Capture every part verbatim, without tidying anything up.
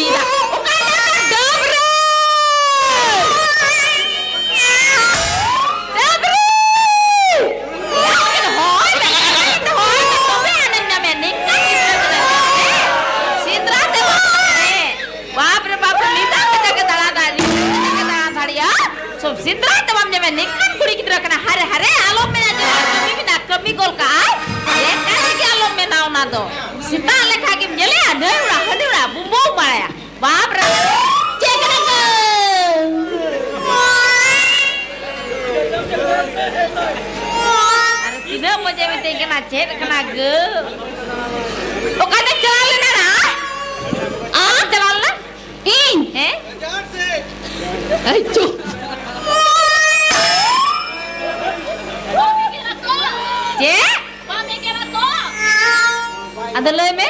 ᱚᱠᱟ ᱞᱮᱠᱟ ᱰᱟᱹᱵᱽᱨᱟᱹ? ᱰᱟᱹᱵᱽᱨᱟᱹ! ᱦᱳᱭ, ᱦᱳᱭ, ᱛᱚᱵᱮ ᱟᱱᱟᱧ ᱧᱟᱢᱮ, ᱱᱤᱝᱠᱟᱹ ᱜᱤᱫᱽᱨᱟᱹ ᱠᱟᱱᱟᱭ᱾ ᱥᱮᱸᱫᱽᱨᱟ ᱛᱮ ᱵᱟᱯᱞᱟ ᱨᱮ᱾ ᱵᱟᱯ ᱨᱮ ᱵᱟᱯ ᱨᱮ, ᱱᱤᱛᱟᱜ ᱠᱟᱛᱮ ᱜᱮ ᱫᱟᱬᱟ ᱫᱟᱲᱮ, ᱱᱤᱛᱟᱜ ᱠᱟᱛᱮ ᱜᱮ ᱫᱟᱬᱟ ᱫᱟᱲᱮᱭᱟᱜᱼᱟ᱾ ᱥᱚᱵ ᱥᱮᱸᱫᱽᱨᱟ ᱛᱮ ᱵᱟᱢ ᱧᱟᱢᱮ, ᱱᱤᱝᱠᱟᱹᱱ ᱠᱩᱲᱤ ᱜᱤᱫᱽᱨᱟᱹ ᱠᱟᱱᱟ᱾ ᱦᱟᱨᱮ, ᱦᱟᱨᱮ, ᱟᱞᱚᱢ ᱢᱮᱱᱟ ᱡᱮ ᱠᱟᱹᱢᱤ ᱢᱮᱱᱟᱜᱼᱟ, ᱠᱟᱹᱢᱤ ᱜᱚᱞ ᱠᱟᱜᱼᱟᱭ᱾ ᱮᱠᱟᱞ ᱜᱮ ᱟᱞᱚᱢ ᱢᱮᱱᱟ ᱚᱱᱟ ᱫᱚ᱾ ᱥᱮᱛᱟᱜ ᱞᱮᱠᱷᱟ ᱜᱮᱢ ᱧᱮᱞᱮᱭᱟ, ᱱᱟᱹᱭ ᱚᱲᱟᱜ, ᱦᱟᱹᱱᱤ ᱚᱲᱟᱜ, ᱵᱩᱢᱵᱟᱹᱣ ᱵᱟᱲᱟᱭᱟ᱾ ᱵᱟᱯ ᱨᱮ, ᱪᱮᱫ ᱠᱟᱱᱟ ᱜᱚ? ᱟᱨ ᱛᱤᱱᱟᱹᱜ ᱢᱚᱡᱮ ᱢᱤᱛᱟᱹᱧ ᱠᱟᱱᱟ, ᱪᱮᱫ ᱠᱟᱱᱟ ᱜᱚ? ᱚᱠᱟᱛᱮ ᱪᱟᱞᱟᱣ ᱞᱮᱱᱟ ᱱᱟ? ᱟᱢ ᱪᱟᱞᱟᱣ ᱞᱮᱱᱟ? ᱤᱧ? ᱦᱮᱸ? ᱟᱭ ᱪᱩᱯ᱾ ᱪᱮᱫ? ᱟᱫᱚ ᱞᱟᱹᱭ ᱢᱮ᱾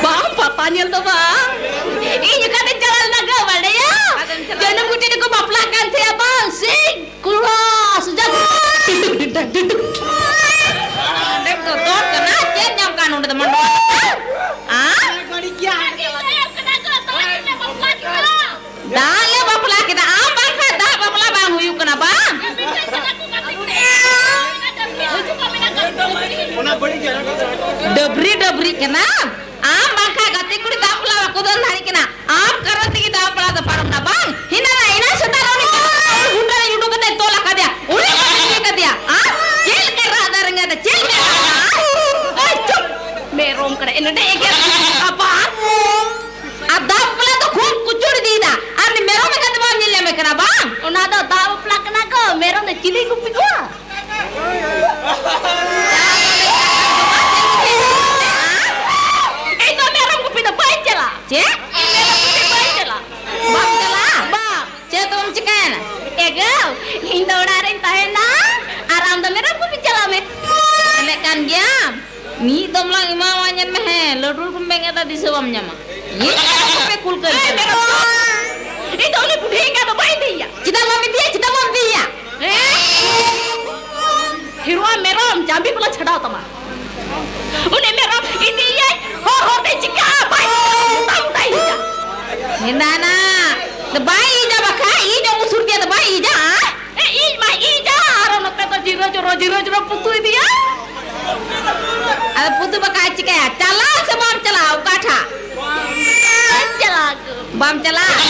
ᱵᱟᱝ, ᱯᱟᱛᱟ ᱧᱮᱞ ᱫᱚ ᱵᱟᱝ᱾ ᱤᱧ ᱚᱠᱟᱛᱮᱧ ᱪᱟᱞᱟᱣ ᱞᱮᱱᱟ ᱜᱚ, ᱵᱟᱰᱟᱭᱟ? ᱚᱠᱟᱛᱮᱢ ᱪᱟᱞᱟᱣ ᱡᱚᱱᱚᱢ ᱞᱮᱱᱟ? ᱜᱩᱴᱤ ᱨᱮᱠᱚ ᱵᱟᱯᱞᱟᱜ ᱠᱟᱱ ᱛᱟᱦᱮᱸᱜᱼᱟ ᱵᱟᱝ, ᱥᱤᱧ ᱠᱩᱲᱟ ᱥᱩᱡᱟ᱾ ᱰᱤᱰᱩᱠ ᱰᱤᱰᱟᱠ ᱰᱤᱰᱩᱠ᱾ ᱱᱚᱰᱮ ᱫᱚ ᱫᱚᱱ ᱠᱟᱱᱟ, ᱪᱮᱫ ᱧᱟᱢ ᱠᱟᱱ ᱱᱚᱰᱮ ᱫᱚ ᱢᱟᱰᱣᱟ? ᱟ? ᱫᱟᱜ ᱞᱮ ᱵᱟᱯᱞᱟ ᱠᱮᱫᱟ, ᱟᱢ ᱵᱟᱝᱠᱷᱟᱱ ᱫᱟᱜ ᱵᱟᱯᱞᱟ ᱵᱟᱝ ᱦᱩᱭᱩᱜ ᱠᱟᱱᱟ ᱵᱟᱝ? ᱰᱟᱹᱵᱽᱨᱤ ᱰᱟᱹᱵᱽᱨᱤ ᱠᱟᱱᱟ᱾ ᱟᱢ ᱵᱟᱝᱠᱷᱟᱱ ᱜᱟᱛᱮ ᱠᱩᱲᱤ ᱫᱟᱜ ᱵᱟᱯᱞᱟ ᱵᱟᱠᱚ ᱫᱚᱱ ᱫᱟᱲᱮᱭᱟᱜ ᱠᱟᱱᱟ᱾ ᱟᱢ ᱠᱟᱨᱚᱱ ᱛᱮᱜᱮ ᱫᱟᱜ ᱵᱟᱯᱞᱟ ᱫᱚ ᱯᱟᱨᱚᱢ ᱱᱟ ᱵᱟᱝ? ᱦᱤᱱᱟ ᱱᱟ, ᱤᱱᱟ ᱥᱮᱛᱟᱜ ᱨᱮ ᱩᱱᱤ ᱜᱩᱱᱰᱟᱹ ᱨᱮ ᱩᱰᱩᱠ ᱠᱟᱛᱮ ᱛᱚᱞ ᱟᱠᱟᱫᱮᱭᱟ᱾ ᱩᱱᱤ ᱠᱚ ᱤᱫᱤ ᱠᱟᱫᱮᱭᱟ᱾ ᱟᱢ ᱪᱮᱫ ᱞᱮᱠᱟ ᱨᱟᱜ ᱫᱟ ᱨᱮᱸᱜᱟ ᱫᱟ? ᱪᱮᱫ ᱞᱮᱠᱟ ᱨᱟᱜ ᱫᱟ? ᱟᱭ ᱪᱩᱯ! ᱢᱮᱨᱚᱢ ᱠᱟᱱᱟ, ᱮᱱᱰᱮ ᱮᱜᱮᱨ ᱟᱵᱟᱨ᱾ ᱟᱨ ᱫᱟᱜ ᱵᱟᱯᱞᱟ ᱫᱚ ᱠᱷᱩᱵ ᱠᱩᱪᱩᱲ ᱤᱫᱤᱭᱮᱫᱟ᱾ ᱟᱨ ᱩᱱᱤ ᱢᱮᱨᱚᱢ ᱮᱠᱟᱛᱮ ᱵᱟᱢ ᱧᱮᱞ ᱧᱟᱢᱮ ᱠᱟᱱᱟ ᱵᱟᱝ? ᱚᱱᱟ ᱫᱚ ᱫᱟᱜ ᱵᱟᱯᱞᱟ ᱠᱟᱱᱟ ᱠᱚ, ᱢᱮᱨᱚᱢ ᱫᱚ ᱪᱤᱞᱤ ᱜᱩᱯᱤ ᱠᱚᱣᱟ? ᱤᱧ ᱫᱚ ᱢᱮᱨᱚᱢ ᱜᱩᱯᱤ ᱫᱚ ᱵᱟᱹᱧ ᱪᱟᱞᱟᱜᱼᱟ᱾ ᱪᱮᱫ? ᱤᱧ ᱢᱮᱨᱚᱢ ᱜᱩᱯᱤ ᱵᱟᱹᱧ ᱪᱟᱞᱟᱜᱼᱟ᱾ ᱵᱟᱢ ᱪᱟᱞᱟᱜᱼᱟ? ᱵᱟᱝ᱾ ᱪᱮᱫ ᱫᱚᱢ ᱪᱤᱠᱟᱹᱭᱮᱱᱟ? ᱮ ᱜᱚ, ᱤᱧ ᱫᱚ ᱚᱲᱟᱜ ᱨᱤᱧ ᱛᱟᱦᱮᱱᱟ ᱟᱨ ᱟᱢ ᱫᱚ ᱢᱮᱨᱚᱢ ᱜᱩᱯᱤ ᱪᱟᱞᱟᱜ ᱢᱮ᱾ ᱧᱮᱞᱮᱫ ᱠᱟᱱ ᱜᱮᱭᱟᱢ, ᱢᱤᱫ ᱫᱚᱢ ᱞᱟᱝ ᱮᱢᱟᱣᱟ, ᱧᱮᱞ ᱢᱮ, ᱦᱮᱸ, ᱞᱟᱹᱰᱩ ᱠᱚᱢ ᱵᱮᱸᱜᱮᱫᱟ, ᱫᱤᱥᱟᱹ ᱵᱟᱢ ᱧᱟᱢᱟ᱾ ᱤᱧ ᱯᱮ ᱠᱩᱞ ᱠᱟᱹᱧ ᱮ, ᱠᱟᱱᱟ᱾ ᱢᱮᱨᱚᱢ ᱫᱚ, ᱤᱧ ᱫᱚ ᱩᱱᱤ ᱵᱩᱰᱷᱤ ᱮᱸᱜᱟ ᱫᱚ ᱵᱟᱹᱧ ᱤᱫᱤᱭᱮᱭᱟ᱾ ᱪᱮᱫᱟᱜ ᱵᱟᱢ ᱤᱫᱤᱭᱟ? ᱪᱮᱫᱟᱜ ᱵᱟᱢ ᱤᱫᱤᱭᱮᱭᱟ? ᱦᱮᱸ? ᱦᱤᱨᱣᱟ ᱢᱮᱨᱚᱢ ᱪᱟᱹᱵᱤ ᱠᱚᱞᱮ ᱪᱷᱟᱰᱟᱣ ᱛᱟᱢᱟ᱾ ᱩᱱᱤ ᱢᱮᱨᱚᱢ ᱤᱫᱤᱭᱮᱭᱟᱭ, ᱦᱚᱨ ᱦᱚᱨ ᱛᱮ ᱪᱤᱠᱟᱹᱜᱼᱟ? ᱵᱟᱭ ᱢᱚᱴᱟ ᱢᱚᱴᱟᱭ ᱤᱡᱟ᱾ ᱦᱮᱸᱫᱟ ᱱᱟ᱾ ᱫᱚ ᱵᱟᱭ ᱤᱡᱟ ᱵᱟᱠᱷᱟᱡ, ᱤᱡ ᱟᱢ ᱩᱥᱩᱨ ᱜᱮᱭᱟ ᱫᱚ ᱵᱟᱭ ᱤᱡᱟ, ᱦᱮᱸ? ᱮ, ᱤᱡ ᱢᱟ ᱤᱡᱟ, ᱟᱨᱚ ᱱᱚᱛᱮ ᱫᱚ ᱡᱤᱨᱟᱹ ᱡᱚᱨᱚ, ᱡᱤᱨᱟᱹ ᱡᱚᱨᱚ ᱯᱩᱛᱩ ᱤᱫᱤᱭᱟ᱾ ᱟᱫᱚ ᱯᱩᱛᱩ ᱵᱟᱠᱷᱟᱡ ᱪᱤᱠᱟᱹᱭᱟ? ᱪᱟᱞᱟᱜ ᱥᱮ ᱵᱟᱢ ᱪᱟᱞᱟᱜᱼᱟ? ᱚᱠᱟᱴᱷᱟᱜ? ᱵᱟᱹᱧ ᱪᱟᱞᱟᱜᱼᱟ᱾ ᱵᱟᱢ ᱪᱟᱞᱟᱜᱼᱟ?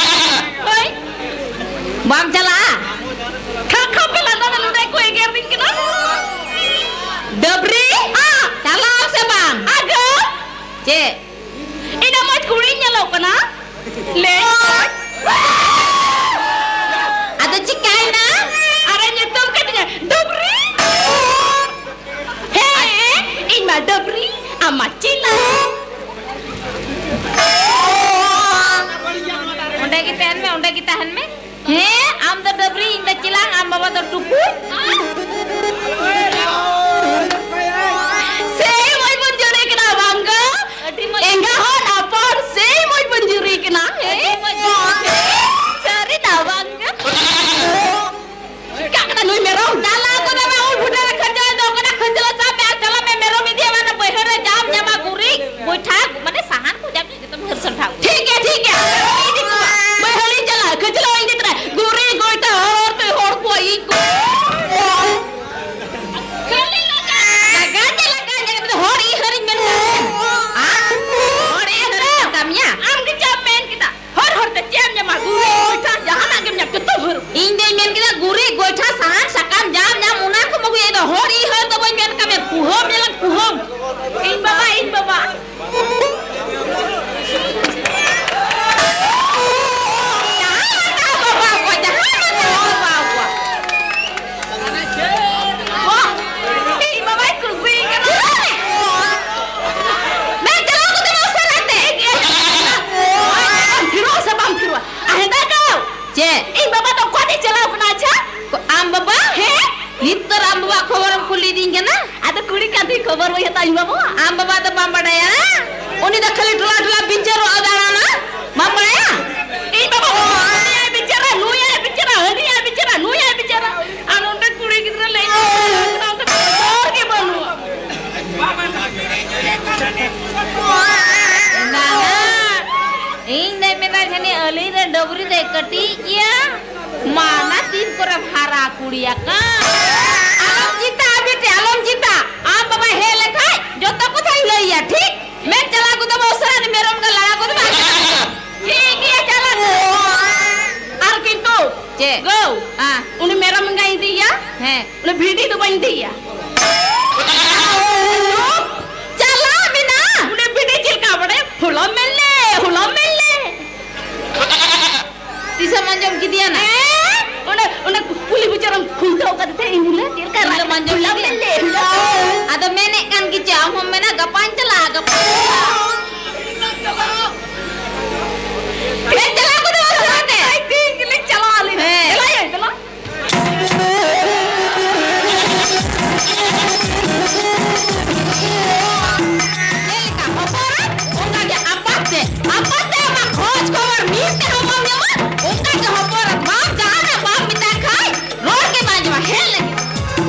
ᱦᱳᱭ᱾ ᱵᱟᱢ ᱪᱟᱞᱟᱜᱼᱟ? ᱠᱷᱟᱯ ᱠᱷᱟᱯ ᱯᱮ ᱞᱟᱸᱫᱟ ᱫᱟ, ᱱᱚᱰᱮ ᱠᱚ ᱮᱜᱮᱨ ᱫᱤᱧ ᱠᱟᱱᱟ᱾ ᱰᱟᱹᱵᱽᱨᱤ? ᱦᱮᱸ᱾ ᱪᱟᱞᱟᱜ ᱟᱢ ᱥᱮ ᱵᱟᱝ? ᱟᱜᱟᱹ᱾ ᱪᱮᱫ? ᱤᱱᱟᱹ ᱢᱚᱡᱽ ᱠᱩᱲᱤᱧ ᱧᱮᱞᱚᱜ ᱠᱟᱱᱟ᱾ ᱞᱮ᱾ ᱟᱫᱚ ᱪᱤᱠᱟᱭᱱᱟ? ᱟᱨᱮ ᱧᱩᱛᱩᱢ ᱠᱟᱫᱤᱧᱟ ᱰᱟᱹᱵᱽᱨᱤ᱾ ᱦᱮᱸ, ᱤᱧ ᱢᱟ ᱰᱟᱹᱵᱽᱨᱤ, ᱟᱢ ᱢᱟ ᱪᱤᱞᱟ᱾ ᱚᱸᱰᱮ ᱜᱮ ᱛᱟᱦᱮᱱ ᱢᱮ, ᱚᱸᱰᱮ ᱜᱮ ᱛᱟᱦᱮᱱ ᱢᱮ᱾ ᱦᱮᱸ, ᱟᱢ ᱫᱚ ᱰᱟᱹᱵᱽᱨᱤ, ᱤᱧ ᱫᱚ ᱪᱮᱞᱟᱝ, ᱟᱢ ᱵᱟᱵᱟ ᱫᱚ ᱴᱩᱠᱩᱡ᱾ ᱥᱮᱭ ᱢᱚᱡᱽ ᱵᱚᱱ ᱡᱩᱨᱤ ᱠᱟᱱᱟ ᱵᱟᱝ ᱜᱚ? ᱟᱹᱰᱤ ᱢᱚᱡᱽ᱾ ᱮᱸᱜᱟ ᱦᱚᱲ ᱟᱯᱚᱱ, ᱥᱮᱭ ᱢᱚᱡᱽ ᱵᱚᱱ ᱡᱩᱨᱤ ᱠᱟᱱᱟ᱾ ᱦᱮᱸ? ᱟᱹᱰᱤ ᱢᱚᱡᱽ᱾ ᱥᱟᱹᱨᱤ ᱫᱚ ᱵᱟᱝ ᱜᱚ? ᱪᱤᱠᱟᱜ ᱠᱟᱱᱟ ᱱᱩᱭ ᱢᱮᱨᱚᱢ? ᱫᱟᱞᱟ ᱠᱚ ᱫᱚ ᱵᱟᱝ, ᱩᱞ ᱵᱷᱩᱴᱟᱹ ᱨᱮ ᱠᱷᱟᱹᱡᱟᱹᱲᱤ ᱫᱚ ᱠᱟᱱᱟ, ᱠᱷᱟᱹᱡᱟᱹᱲᱤ ᱥᱟᱵ ᱢᱮ ᱟᱨ ᱪᱟᱞᱟᱜ ᱢᱮ ᱢᱮᱨᱚᱢ ᱤᱫᱤᱭᱟ, ᱢᱟᱱᱮ ᱵᱟᱹᱭᱦᱟᱹᱲ ᱨᱮ ᱡᱟᱢ ᱧᱟᱢᱟ ᱜᱩᱨᱤᱡ, ᱜᱚᱭᱴᱷᱟ, ᱢᱟᱱᱮ ᱥᱟᱦᱟᱱ ᱠᱚ ᱡᱟᱢ ᱧᱟᱢᱟ᱾ ᱴᱷᱤᱠ ᱜᱮᱭᱟ, ᱴᱷᱤᱠ ᱜᱮᱭᱟ᱾ ᱵᱟᱹᱭᱦᱟᱹᱲ ᱤᱧ ᱪᱟᱞᱟᱜᱼᱟ, ᱠᱷᱟᱹᱪᱞᱟᱹᱜ ᱤᱧ ᱤᱫᱤ ᱛᱚᱨᱟᱭᱟ᱾ ᱜᱩᱨᱤᱡ ᱜᱚᱭᱴᱷᱟ ᱦᱚᱨ ᱦᱚᱨ ᱛᱮ ᱦᱚᱲ ᱠᱚ ᱤᱧ ᱠᱚ᱾ ᱞᱟᱜᱟ ᱪᱮ ᱞᱟᱜᱟ, ᱧᱮᱞ ᱠᱟᱛᱮ ᱦᱚᱲ ᱤᱧ ᱦᱟᱹᱨᱤᱧ ᱢᱮᱱ ᱠᱟᱜ ᱢᱮ᱾ ᱦᱚᱲ ᱤᱧ ᱦᱟᱹᱨᱤᱧ ᱢᱮᱱ ᱠᱟᱜ ᱢᱮᱭᱟ? ᱟᱢ ᱜᱮ ᱪᱮᱫ ᱮᱢ ᱢᱮᱱ ᱠᱮᱫᱟ? ᱦᱚᱨ ᱦᱚᱨ ᱛᱮ ᱪᱮᱫ ᱮᱢ ᱧᱟᱢᱟ? ᱜᱩᱨᱤᱡ ᱜᱚᱭᱴᱷᱟ ᱡᱟᱦᱟᱱᱟᱜ ᱜᱮᱢ ᱧᱟᱢ, ᱡᱚᱛᱚ ᱦᱟᱹᱨᱩᱵ᱾ ᱤᱧ ᱫᱚᱧ ᱢᱮᱱ ᱠᱮᱫᱟ ᱜᱩᱨᱤᱡ ᱜᱚᱭᱴᱷᱟ, ᱥᱟᱦᱟᱱ ᱥᱟᱠᱟᱢ ᱡᱟᱢ ᱧᱟᱢ ᱚᱱᱟ ᱠᱚᱢ ᱟᱹᱜᱩᱭᱟ᱾ ᱤᱧ ᱫᱚ ᱦᱚᱲ ᱤᱧ ᱦᱟᱹᱨ ᱫᱚ ᱵᱟᱹᱧ ᱢᱮᱱ ᱠᱟᱜ ᱢᱮᱭᱟ, ᱠᱩᱦᱚᱢ ᱧᱮᱞᱟᱢ ᱠᱩᱦᱚᱢ᱾ ᱤᱧ ᱵᱟᱵᱟ, ᱤᱧ ᱵᱟᱵᱟ᱾ ᱡᱟᱦᱟᱸ ᱢᱮᱱᱟᱜ ᱵᱟᱵᱟ ᱠᱚ, ᱡᱟᱦᱟᱸ ᱢᱮᱱᱟᱜ ᱵᱟᱵᱟ ᱠᱚ᱾ ᱵᱟᱦ! ᱤᱧ ᱵᱟᱵᱟᱭ ᱠᱩᱥᱤ ᱠᱟᱱᱟ᱾ ᱢᱮ ᱪᱟᱞᱟᱣ ᱠᱟᱛᱮ ᱢᱟ ᱩᱥᱟᱹᱨᱟ ᱛᱮ᱾ ᱵᱟᱢ ᱛᱷᱤᱨᱚᱜᱼᱟ ᱥᱮ ᱵᱟᱢ ᱛᱷᱤᱨᱚᱜᱼᱟ? ᱟᱦᱮᱸᱫᱟ ᱠᱚ᱾ ᱪᱮᱫ? ᱤᱧ ᱵᱟᱵᱟ ᱫᱚ ᱚᱠᱟ ᱛᱮᱭ ᱪᱟᱞᱟᱣ ᱠᱟᱱᱟ ᱟᱪᱪᱷᱟ? ᱟᱢ ᱵᱟᱵᱟ? ᱦᱮᱸ? ᱱᱤᱛᱚᱜ ᱟᱢ ᱵᱟᱵᱟ ᱠᱷᱚᱵᱚᱨᱮᱢ ᱠᱩᱞᱤᱭᱤᱫᱤᱧ ᱠᱟᱱᱟ? ᱟᱫᱚ ᱠᱩᱲᱤ ᱠᱟᱱ ᱛᱤᱧ ᱠᱷᱚᱵᱚᱨ ᱵᱟᱹᱧ ᱦᱟᱛᱟᱣᱟ ᱤᱧ ᱵᱟᱵᱟ᱾ ᱟᱢ ᱵᱟᱵᱟ ᱫᱚ ᱵᱟᱢ ᱵᱟᱰᱟᱭᱟ? ᱩᱱᱤ ᱫᱚ ᱠᱷᱟᱹᱞᱤ ᱴᱚᱞᱟ ᱴᱚᱞᱟ ᱵᱤᱪᱟᱹᱨᱚᱜ ᱫᱟᱬᱟᱱᱟ᱾ ᱵᱟᱢ ᱵᱟᱲᱟᱭᱟ? ᱤᱧ ᱵᱟᱵᱟ ᱫᱚ ᱦᱟᱹᱱᱤᱭᱟᱭ ᱵᱤᱪᱟᱹᱨᱟ, ᱱᱩᱭᱟᱭ ᱵᱤᱪᱟᱹᱨᱟ, ᱦᱟᱹᱱᱤᱭᱟᱭ ᱵᱤᱪᱟᱹᱨᱟ, ᱱᱩᱭᱟᱭ ᱵᱤᱪᱟᱹᱨᱟ᱾ ᱟᱨ ᱚᱸᱰᱮ ᱠᱩᱲᱤ ᱜᱤᱫᱽᱨᱟᱹ ᱞᱟᱹᱭ ᱠᱟᱱᱟ, ᱚᱱᱛᱮ ᱵᱚᱛᱚᱨ ᱜᱮ ᱵᱟᱹᱱᱩᱜᱼᱟ᱾ ᱵᱟᱹᱵᱽᱨᱤ ᱫᱚᱭ ᱠᱟᱹᱴᱤᱡ ᱜᱮᱭᱟ, ᱢᱟᱱᱟ ᱛᱤᱱ ᱠᱚᱨᱮᱢ ᱦᱟᱨᱟ ᱠᱩᱲᱤ ᱟᱠᱟᱱ᱾ ᱟᱞᱚᱢ ᱪᱤᱱᱛᱟᱹᱜᱼᱟ ᱵᱤᱴᱤ, ᱟᱞᱚᱢ ᱪᱤᱱᱛᱟᱹᱜᱼᱟ᱾ ᱟᱢ ᱵᱟᱵᱟ ᱦᱮᱡ ᱞᱮᱠᱷᱟᱡ ᱡᱚᱛᱚ ᱠᱟᱛᱷᱟᱧ ᱞᱟᱹᱭᱟ, ᱴᱷᱤᱠ? ᱢᱮᱱ ᱪᱟᱞᱟᱣ ᱜᱚᱫᱚᱜ ᱢᱮ ᱩᱥᱟᱹᱨᱟ, ᱩᱱᱤ ᱢᱮᱨᱚᱢ ᱜᱮ ᱞᱟᱲᱟ ᱜᱚᱫ ᱢᱮ᱾ ᱴᱷᱤᱠ ᱜᱮᱭᱟ, ᱪᱟᱞᱟᱜ ᱟᱹᱧ᱾ ᱟᱨ ᱠᱤᱱᱛᱩ ᱪᱮᱫ? ᱜᱟᱹᱣ, ᱦᱮᱸ᱾ ᱩᱱᱤ ᱢᱮᱨᱚᱢ ᱮᱸᱜᱟᱧ ᱤᱫᱤᱭᱮᱭᱟ᱾ ᱦᱮᱸ᱾ ᱩᱱᱤ ᱵᱷᱤᱰᱤ ᱫᱚ ᱵᱟᱹᱧ ᱤᱫᱤᱭᱮᱭᱟ᱾ ᱪᱟᱞᱟᱜ ᱢᱮᱱᱟ᱾ ᱩᱱᱤ ᱵᱷᱤᱰᱤ ᱪᱮᱫ ᱞᱮᱠᱟ ᱵᱟᱲᱟᱭᱟ? ᱦᱩᱞᱟᱹᱢ ᱢᱮᱱ ᱞᱮ, ᱦᱩᱞᱟᱹᱢ ᱢᱮᱱ ᱞᱮ᱾ ᱛᱤᱥᱮᱢ ᱟᱸᱡᱚᱢ ᱠᱮᱫᱮᱭᱟ ᱱᱟ? ᱦᱮᱸ? ᱚᱸᱰᱮ, ᱚᱸᱰᱮ ᱠᱩᱞᱦᱤ ᱢᱩᱪᱟᱹᱫ ᱨᱮᱢ ᱠᱷᱩᱱᱴᱟᱹᱣ ᱠᱟᱛᱮ ᱤᱧ ᱦᱤᱞᱟᱹ ᱪᱮᱫ ᱞᱮᱠᱟ ᱤᱧ ᱫᱚᱢ ᱨᱟᱜ ᱟᱸᱡᱚᱢ ᱠᱩᱞᱟᱹᱣ ᱠᱮᱫᱮᱭᱟ? ᱢᱮᱱ ᱞᱮ, ᱦᱤᱞᱟᱹ᱾ ᱟᱫᱚ ᱢᱮᱱᱮᱫ ᱠᱟᱱ ᱜᱮᱪᱚ, ᱟᱢ ᱦᱚᱸᱢ ᱢᱮᱱᱟ ᱜᱟᱯᱟᱧ ᱪᱟᱞᱟᱜᱼᱟ, ᱜᱟᱯᱟᱧ ᱪᱟᱞᱟᱜᱼᱟ᱾ ᱦᱮᱸ, ᱪᱟᱞᱟᱣ ᱠᱚᱫᱚ ᱵᱟᱹᱱᱩᱜ ᱛᱮ᱾ ᱟᱭ ᱛᱤᱧ ᱜᱮᱞᱮ ᱪᱟᱞᱟᱣ ᱞᱮᱱᱟ᱾ ᱦᱮᱸ᱾ ᱪᱟᱞᱟᱜ ᱟᱹᱧ, ᱪᱟᱞᱟᱜ᱾ ᱪᱮᱫ ᱞᱮᱠᱟ ᱦᱚᱯᱚᱱ, ᱚᱱᱠᱟ ᱜᱮ ᱟᱯᱟᱛ ᱛᱮ, ᱟᱯᱟᱛ ᱛᱮ ᱟᱢᱟᱜ ᱠᱷᱚᱡᱽ ᱠᱷᱚᱵᱚᱨ ᱢᱤᱫ ᱛᱮᱦᱚᱸ ᱵᱟᱢ ᱧᱟᱢᱟ, ᱚᱱᱠᱟ ᱜᱮ ᱦᱚᱯᱚᱱ ᱵᱟᱢ ᱡᱟᱦᱟᱱᱟᱜ ᱵᱟᱢ ᱢᱮᱛᱟᱭ ᱠᱷᱟᱡ ᱨᱚᱲ ᱜᱮ ᱵᱟᱭ ᱟᱸᱡᱚᱢᱟ, ᱦᱮᱡ ᱞᱟᱹᱜᱤᱫ᱾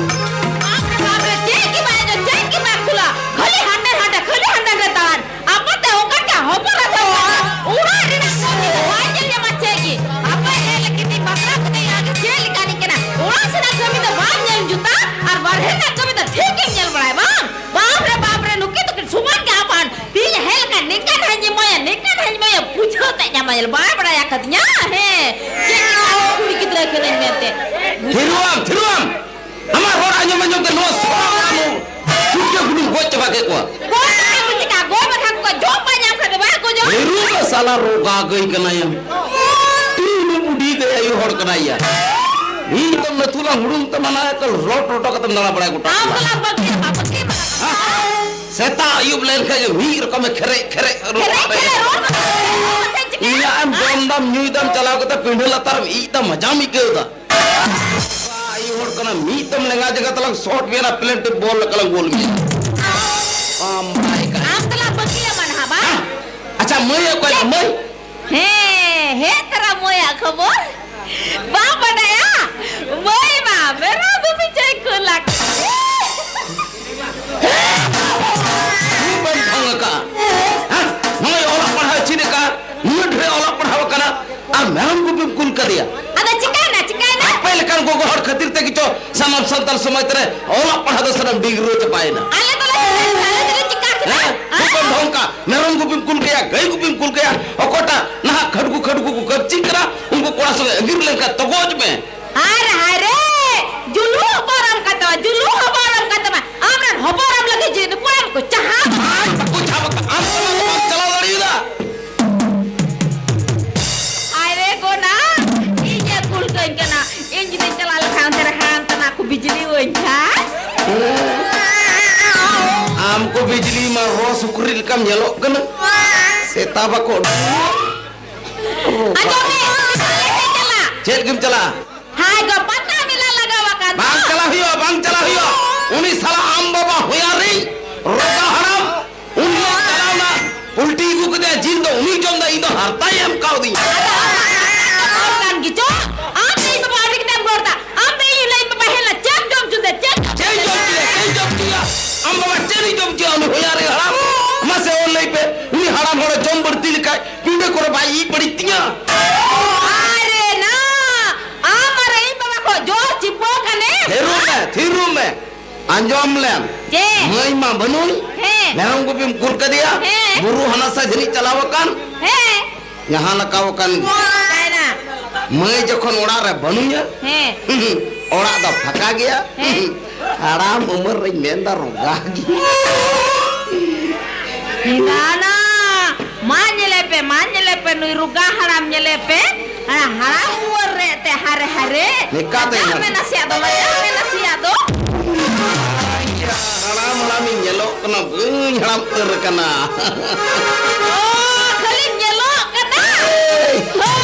ᱵᱟᱯ ᱨᱮ ᱵᱟᱯ ᱨᱮ, ᱪᱮᱫ ᱜᱮ ᱵᱟᱭ ᱟᱸᱡᱚᱢ, ᱪᱮᱫ ᱜᱮ ᱵᱟᱭ ᱠᱩᱞᱟ, ᱠᱷᱟᱹᱞᱤ ᱦᱟᱸᱰᱮ ᱦᱟᱸᱰᱮ, ᱠᱷᱟᱹᱞᱤ ᱦᱟᱸᱰᱮ ᱦᱟᱸᱰᱮ ᱫᱟᱬᱟᱱ᱾ ᱟᱯᱟᱛ ᱛᱮ ᱚᱱᱠᱟ ᱜᱮ ᱦᱚᱯᱚᱱ ᱟᱯᱟᱛ ᱚᱲᱟᱜ ᱨᱮᱱᱟᱜ ᱠᱟᱹᱢᱤ ᱫᱚ ᱵᱟᱭ ᱧᱮᱞ ᱧᱟᱢᱟ ᱪᱮᱫ ᱜᱮ᱾ ᱟᱯᱟᱛ ᱦᱮᱡ ᱞᱟᱹᱜᱤᱫ ᱤᱧ ᱵᱟᱯᱞᱟ ᱠᱟᱛᱮ ᱟᱜᱮ ᱪᱮᱫ ᱞᱮᱠᱟᱱᱤᱡ ᱠᱟᱱᱟ? ᱚᱲᱟᱜ ᱥᱮᱱᱟᱜ ᱠᱟᱹᱢᱤ ᱫᱚ ᱵᱟᱢ ᱧᱮᱞ ᱡᱩᱛᱟ ᱟᱨ ᱵᱟᱨᱦᱮ ᱨᱮᱱᱟᱜ ᱠᱟᱹᱢᱤ ᱫᱚ ᱴᱷᱤᱠ ᱜᱮᱢ ᱧᱮᱞ ᱵᱟᱲᱟᱭᱟ ᱵᱟᱝ? ᱵᱟᱯ ᱨᱮ ᱵᱟᱯ ᱨᱮ, ᱱᱩᱠᱤᱱ ᱫᱚᱠᱤᱱ ᱥᱚᱢᱟᱱ ᱜᱮ ᱟᱯᱟᱱ᱾ ᱛᱤᱦᱤᱧ ᱦᱮᱡ ᱞᱮᱠᱷᱟᱱ ᱱᱤᱝᱠᱟᱹ ᱱᱟᱦᱟᱜ ᱤᱧ ᱮᱢᱟᱭᱟ, ᱱᱤᱝᱠᱟᱹ ᱱᱟᱦᱟᱜ ᱤᱧ ᱮᱢᱟᱭᱟ, ᱵᱩᱡᱷᱟᱹᱣ ᱛᱮ ᱧᱟᱢᱟᱭᱟ, ᱵᱟᱭ ᱵᱟᱲᱟᱭ ᱟᱠᱟᱫᱤᱧᱟ᱾ ᱦᱮᱸ, ᱪᱮᱫ ᱞᱮᱠᱟ ᱠᱩᱲᱤ ᱜᱤᱫᱽᱨᱟᱹ ᱠᱟᱹᱱᱟᱹᱧ ᱢᱮᱱᱛᱮ᱾ ᱛᱷᱤᱨᱚᱜ ᱟᱢ, ᱛᱷᱤᱨᱚᱜ ᱟᱢ᱾ ᱟᱢᱟᱜ ᱨᱚᱲ ᱟᱸᱡᱚᱢ ᱟᱸᱡᱚᱢ ᱛᱮ ᱱᱚᱣᱟ ᱥᱚᱨᱟ ᱟᱢ ᱪᱩᱴᱠᱟᱹ ᱜᱩᱰᱩᱢ ᱜᱚᱡ ᱪᱟᱵᱟ ᱠᱮᱫ ᱠᱚᱣᱟ᱾ ᱜᱚᱡ ᱠᱟᱛᱮ ᱠᱚ ᱪᱤᱠᱟ? ᱜᱚᱡ ᱵᱟᱠᱷᱟᱱ ᱠᱚ ᱡᱚᱢ ᱵᱟᱭ ᱧᱟᱢ ᱠᱷᱟᱱ ᱫᱚ ᱵᱟᱭ ᱜᱚᱡᱚᱜ᱾ ᱛᱷᱤᱨᱚᱜ ᱢᱮ ᱥᱟᱞᱟ, ᱨᱚᱜᱟ ᱜᱟᱹᱭ ᱠᱟᱱᱟᱭᱮᱢ᱾ ᱛᱤᱱ ᱵᱩᱰᱷᱤ ᱜᱟᱹᱭ ᱟᱭᱳ ᱦᱚᱲ ᱠᱟᱱᱟᱭ ᱭᱟ᱾ ᱤᱧ ᱫᱚ ᱱᱟᱹᱛᱩᱞᱟ ᱦᱩᱲᱩᱝ ᱛᱮ ᱢᱟᱱᱟ ᱮᱠᱟᱞ ᱨᱚᱴ ᱨᱚᱴᱚ ᱠᱟᱛᱮᱢ ᱫᱟᱬᱟ ᱵᱟᱲᱟᱭᱟ ᱜᱚᱴᱟ ᱟᱢ ᱴᱚᱞᱟ᱾ ᱥᱟᱞᱟᱜ ᱵᱟᱹᱜᱤ ᱟᱢ, ᱵᱟᱹᱜᱤ ᱟᱢ᱾ ᱦᱮᱸ? ᱥᱮᱛᱟᱜ ᱟᱹᱭᱩᱵ ᱞᱮᱱᱠᱷᱟᱱ ᱜᱮ ᱢᱤᱫ ᱨᱚᱠᱚᱢᱮ ᱠᱷᱮᱨᱮᱡ ᱠᱷᱮᱨᱮᱡ ᱨᱚᱲ ᱠᱷᱮᱨᱮᱡ ᱠᱷᱮᱨᱮᱡ ᱨᱚᱲ ᱠᱟᱛᱮ ᱪᱤᱠᱟᱹᱭᱟ? ᱤᱧᱟᱜ ᱮᱢ ᱡᱚᱢ ᱫᱟᱢ, ᱧᱩᱭ ᱫᱟᱢ, ᱪᱟᱞᱟᱣ ᱠᱟᱛᱮ ᱯᱤᱸᱰᱟᱹ ᱞᱟᱛᱟᱨ ᱨᱮᱢ ᱤᱡ ᱫᱟ, ᱢᱟᱡᱟᱢ ᱟᱹᱭᱠᱟᱹᱣ ᱫᱟ᱾ ᱟᱭᱳ ᱦᱚᱲ ᱠᱟᱱᱟ, ᱢᱤᱫ ᱫᱚᱢ ᱞᱮᱸᱜᱟ ᱡᱟᱸᱜᱟ ᱛᱟᱞᱟᱝ ᱥᱚᱴ ᱢᱮᱭᱟ, ᱯᱞᱮᱱ ᱴᱤᱯ ᱵᱚᱞ ᱞᱮᱠᱟ ᱞᱟᱝ ᱜᱳᱞ ᱢᱮᱭᱟ᱾ ᱵᱟᱢ ᱵᱟᱲᱟᱭ ᱠᱟᱱᱟ᱾ ᱟᱢ ᱫᱚᱞᱟᱝ ᱵᱟᱹᱜᱤᱭᱟᱢᱟ ᱱᱟᱦᱟᱜ, ᱵᱟᱝ? ᱟᱪᱪᱷᱟ, ᱢᱟᱹᱭ ᱚᱠᱚᱭ ᱱᱟ, ᱢᱟᱹᱭ? ᱦᱮᱸ, ᱦᱮᱡ ᱛᱚᱨᱟ ᱢᱟᱹᱭᱟᱜ ᱠᱷᱚᱵᱚᱨ᱾ ᱵᱟᱢ ᱵᱟᱰᱟᱭᱟ? ᱢᱟᱹᱭ ᱢᱟ ᱢᱮᱨᱚᱢ ᱜᱩᱯᱤ ᱪᱚᱭ ᱠᱩᱞ ᱟᱠᱟᱱᱟ᱾ ᱪᱮᱫ ᱵᱟᱹᱧ ᱯᱷᱟᱝ ᱟᱠᱟᱫᱼᱟ? ᱦᱮᱸ? ᱱᱚᱜᱼᱚᱭ ᱚᱞᱚᱜ ᱯᱟᱲᱦᱟᱣ ᱪᱮᱫ ᱟᱠᱟᱫ, ᱱᱩᱱᱟᱹᱜ ᱰᱷᱮᱨ ᱚᱞᱚᱜ ᱯᱟᱲᱦᱟᱣ ᱟᱠᱟᱱᱟ, ᱟᱨ ᱥᱟᱱᱟᱢ ᱥᱟᱱᱛᱟᱲ ᱥᱚᱢᱟᱡᱽ ᱨᱮ ᱚᱞᱚᱜ ᱯᱟᱲᱦᱟᱣ ᱫᱚ ᱥᱟᱱᱟᱢ ᱰᱤᱜᱽᱨᱤ ᱪᱟᱵᱟᱭᱮᱱᱟ᱾ ᱟᱞᱮ ᱫᱚᱞᱮ ᱪᱤᱠᱟᱹ ᱠᱮᱫᱟ? ᱦᱮᱸ? ᱦᱮᱸ? ᱜᱩᱯᱤᱢ ᱫᱷᱚᱝᱠᱟ, ᱢᱮᱨᱚᱢ ᱜᱩᱯᱤᱢ ᱠᱩᱞ ᱠᱟᱭᱟ, ᱜᱟᱹᱭ ᱜᱩᱯᱤᱢ ᱠᱩᱞ ᱠᱟᱭᱟ, ᱚᱠᱚᱭᱴᱟᱜ ᱱᱟᱦᱟᱜ ᱠᱷᱟᱹᱰᱜᱩ ᱠᱷᱟᱹᱰᱜᱩ ᱠᱚ ᱠᱟᱹᱯᱪᱤᱜ ᱠᱟᱱᱟ, ᱩᱱᱠᱩ ᱠᱚᱲᱟ ᱥᱚᱸᱜᱮ ᱟᱹᱜᱤᱨ ᱞᱮᱱᱠᱷᱟᱱ ᱛᱚᱜᱚᱡ ᱢᱮ᱾ ᱟᱨ ᱦᱟᱭᱨᱮ, ᱡᱩᱞᱩ ᱦᱚᱯᱚᱱ ᱮᱨᱟᱢ ᱠᱟᱛᱮ ᱢᱟ, ᱡᱩᱞᱩ ᱦᱚᱯᱚᱱ ᱮᱨᱟᱢ ᱠᱟᱛᱮ ᱢᱟ, ᱟᱢᱨᱮᱱ ᱦᱚᱯᱚᱱ ᱮᱨᱟᱢ ᱞᱟᱹᱜᱤᱫ ᱡᱮ ᱱᱩᱠᱩ ᱮᱢ ᱠᱚ ᱪᱟᱦᱟᱣ᱾ ᱟᱡ ᱵᱟᱠᱚ ᱪᱟᱦᱟᱣ ᱟᱠᱟᱫ, ᱟᱢ ᱥᱟᱞᱟᱜ ᱫᱚ ᱵᱟᱢ ᱪᱟᱞᱟᱣ ᱫᱟᱲᱮᱭᱟᱫᱟ᱾ ᱟᱭᱨᱮ ᱜᱚᱱᱟ, ᱤᱧ ᱮ ᱠᱩᱞ ᱠᱟᱹᱧ ᱠᱟᱱᱟ᱾ ᱤᱧ ᱡᱩᱫᱤᱧ ᱪᱟᱞᱟᱣ ᱞᱮᱠᱷᱟᱱ ᱚᱱᱛᱮ ᱨᱮ ᱦᱟᱱᱛᱮ ᱱᱟ ᱠᱚ ᱵᱤᱡᱽᱞᱤ ᱟᱹᱧ ᱠᱷᱟᱱ᱾ ᱟᱢ ᱠᱚ ᱵᱤᱡᱽᱞᱤ ᱢᱟ ᱨᱚ ᱥᱩᱠᱨᱤ ᱞᱮᱠᱟᱢ ᱧᱮᱞᱚᱜ ᱠᱟᱱᱟ᱾ ᱥᱮᱛᱟ ᱵᱟᱠᱚ ᱩᱰᱩᱠᱚᱜ᱾ ᱟᱸᱡᱚᱢ ᱢᱮ, ᱟᱞᱮ ᱴᱷᱮᱱ ᱪᱟᱞᱟᱜ᱾ ᱪᱮᱫ ᱜᱮᱢ ᱪᱟᱞᱟᱜᱼᱟ? ᱦᱟᱭ ᱜᱚ, ᱯᱟᱛᱟ ᱢᱮᱞᱟ ᱞᱟᱜᱟᱣ ᱟᱠᱟᱱ ᱫᱚ᱾ ᱵᱟᱝ ᱪᱟᱞᱟᱜ ᱦᱩᱭᱩᱜᱼᱟ, ᱵᱟᱝ ᱪᱟᱞᱟᱜ ᱦᱩᱭᱩᱜᱼᱟ᱾ ᱩᱱᱤ ᱥᱟᱞᱟ ᱟᱢ ᱵᱟᱵᱟ ᱦᱚᱭᱟᱨᱤᱧ ᱨᱚᱜᱟ ᱦᱟᱲᱟᱢ, ᱩᱱᱤ ᱪᱟᱞᱟᱣᱱᱟ, ᱯᱩᱞᱴᱤ ᱟᱹᱜᱩ ᱠᱮᱫᱮᱭᱟ, ᱡᱤᱞ ᱫᱚ ᱩᱱᱤᱭ ᱡᱚᱢ ᱫᱟ, ᱤᱧ ᱫᱚ ᱦᱟᱨᱛᱟᱭ ᱮᱢ ᱠᱟᱣᱫᱤᱧᱟ᱾ ᱟᱫᱚ ᱚᱱᱟ ᱠᱟᱛᱷᱟ ᱫᱚ ᱵᱟᱝ ᱠᱟᱱ ᱜᱮᱪᱚ, ᱟᱢ ᱫᱚ ᱤᱧ ᱵᱟᱵᱟ ᱟᱹᱰᱤ ᱠᱟᱛᱮᱢ ᱨᱚᱲ ᱫᱟ, ᱟᱢ ᱫᱚ ᱤᱧ ᱞᱟᱹᱭ ᱵᱟᱵᱟ ᱦᱮᱡ ᱞᱮᱱᱟ, ᱪᱮᱫ ᱡᱚᱢ ᱦᱚᱪᱚ ᱫᱟ, ᱪᱮᱫ ᱡᱚᱢ ᱦᱚᱪᱚ ᱪᱮᱫ ᱤᱧ ᱡᱚᱢ ᱫᱟ? ᱦᱚᱪᱚᱭᱟ? ᱪᱮᱫ ᱤᱧ ᱡᱚᱢ ᱦᱚᱪᱚᱭᱟ? ᱟᱢ ᱵᱟᱵᱟ ᱪᱮᱫ ᱤᱧ ᱡᱚᱢ ᱦᱚᱪᱚᱭᱟ? ᱩᱱᱤ ᱦᱚᱭᱟᱨᱤ ᱦᱟᱲᱟᱢ, ᱢᱟᱥᱮ ᱚᱞ ᱞᱟᱹᱭ ᱯᱮ, ᱩᱱᱤ ᱦᱟᱲᱟᱢ ᱦᱚᱲ ᱡᱚᱢ ᱵᱟᱹᱲᱛᱤ ᱞᱮᱠᱷᱟᱡ ᱯᱤᱸᱰᱟᱹ ᱠᱚᱨᱮ ᱵᱟᱭ ᱤᱡ ᱵᱟᱹᱲᱤᱡ ᱛᱤᱧᱟ? ᱟᱨᱮ ᱱᱟ, ᱟᱢ ᱟᱨ ᱤᱧ ᱵᱟᱵᱟ ᱠᱚ ᱡᱳᱨ ᱪᱤᱯᱚ ᱠᱟᱱᱮ᱾ ᱛᱷᱤᱨᱩ ᱢᱮ, ᱛᱷᱤᱨᱩ ᱢᱮ᱾ ᱟᱸᱡᱚᱢ ᱞᱮᱢ᱾ ᱪᱮᱫ? ᱢᱟᱹᱭ ᱢᱟ ᱵᱟᱹᱱᱩᱭ᱾ ᱦᱮᱸ᱾ ᱢᱮᱨᱚᱢ ᱜᱩᱯᱤᱢ ᱠᱩᱞ ᱠᱟᱫᱮᱭᱟ᱾ ᱦᱮᱸ᱾ ᱵᱩᱨᱩ ᱦᱟᱱᱟ ᱥᱟ ᱡᱷᱟᱹᱱᱤᱡ ᱪᱟᱞᱟᱣ ᱟᱠᱟᱱ᱾ ᱦᱮᱸ᱾ ᱡᱟᱦᱟᱸ ᱞᱮᱠᱟ ᱟᱠᱟᱱ᱾ ᱪᱤᱠᱟᱭᱱᱟ? ᱢᱟᱹᱭ ᱡᱚᱠᱷᱚᱱ ᱚᱲᱟᱜ ᱨᱮ ᱵᱟᱹᱱᱩᱭᱟ᱾ ᱦᱮᱸ᱾ ᱚᱲᱟᱜ ᱫᱚ ᱯᱷᱟᱸᱠᱟ ᱜᱮᱭᱟ᱾ ᱦᱮᱸ᱾ ᱦᱟᱲᱟᱢ ᱩᱢᱮᱨ ᱨᱮᱧ ᱢᱮᱱᱫᱟ ᱨᱚᱜᱟ ᱜᱮ᱾ ᱱᱤᱫᱟᱱᱟ, ᱢᱟ ᱧᱮᱞᱮ ᱯᱮ, ᱢᱟ ᱧᱮᱞᱮ ᱯᱮ, ᱱᱩᱭ ᱨᱚᱜᱟ ᱦᱟᱲᱟᱢ ᱧᱮᱞᱮ ᱯᱮ᱾ ᱦᱟᱲᱟᱢ, ᱦᱟᱲᱟᱢ ᱩᱢᱮᱨ ᱨᱮ ᱛᱮ ᱦᱟᱨᱮ ᱦᱟᱨᱮ᱾ ᱱᱤᱠᱟ ᱛᱮ ᱞᱟᱡᱟᱜ ᱧᱮᱞ ᱢᱮ ᱯᱮ᱾ ᱱᱟᱥᱮᱭᱟᱜ ᱫᱚ, ᱞᱟᱡᱟᱜ ᱢᱮ ᱱᱟᱥᱮᱭᱟᱜ ᱫᱚ᱾ ᱦᱟᱲᱟᱢ ᱦᱟᱲᱟᱢᱤᱧ ᱧᱮᱞᱚᱜ ᱠᱟᱱᱟ, ᱵᱟᱹᱧ ᱦᱟᱲᱟᱢ ᱩᱛᱟᱹᱨ ᱟᱠᱟᱱᱟ᱾ ᱚ, ᱠᱷᱟᱹᱞᱤᱢ ᱧᱮᱞᱚᱜ ᱠᱟᱱᱟ? ᱦᱳᱭ᱾ ᱦᱳᱭ,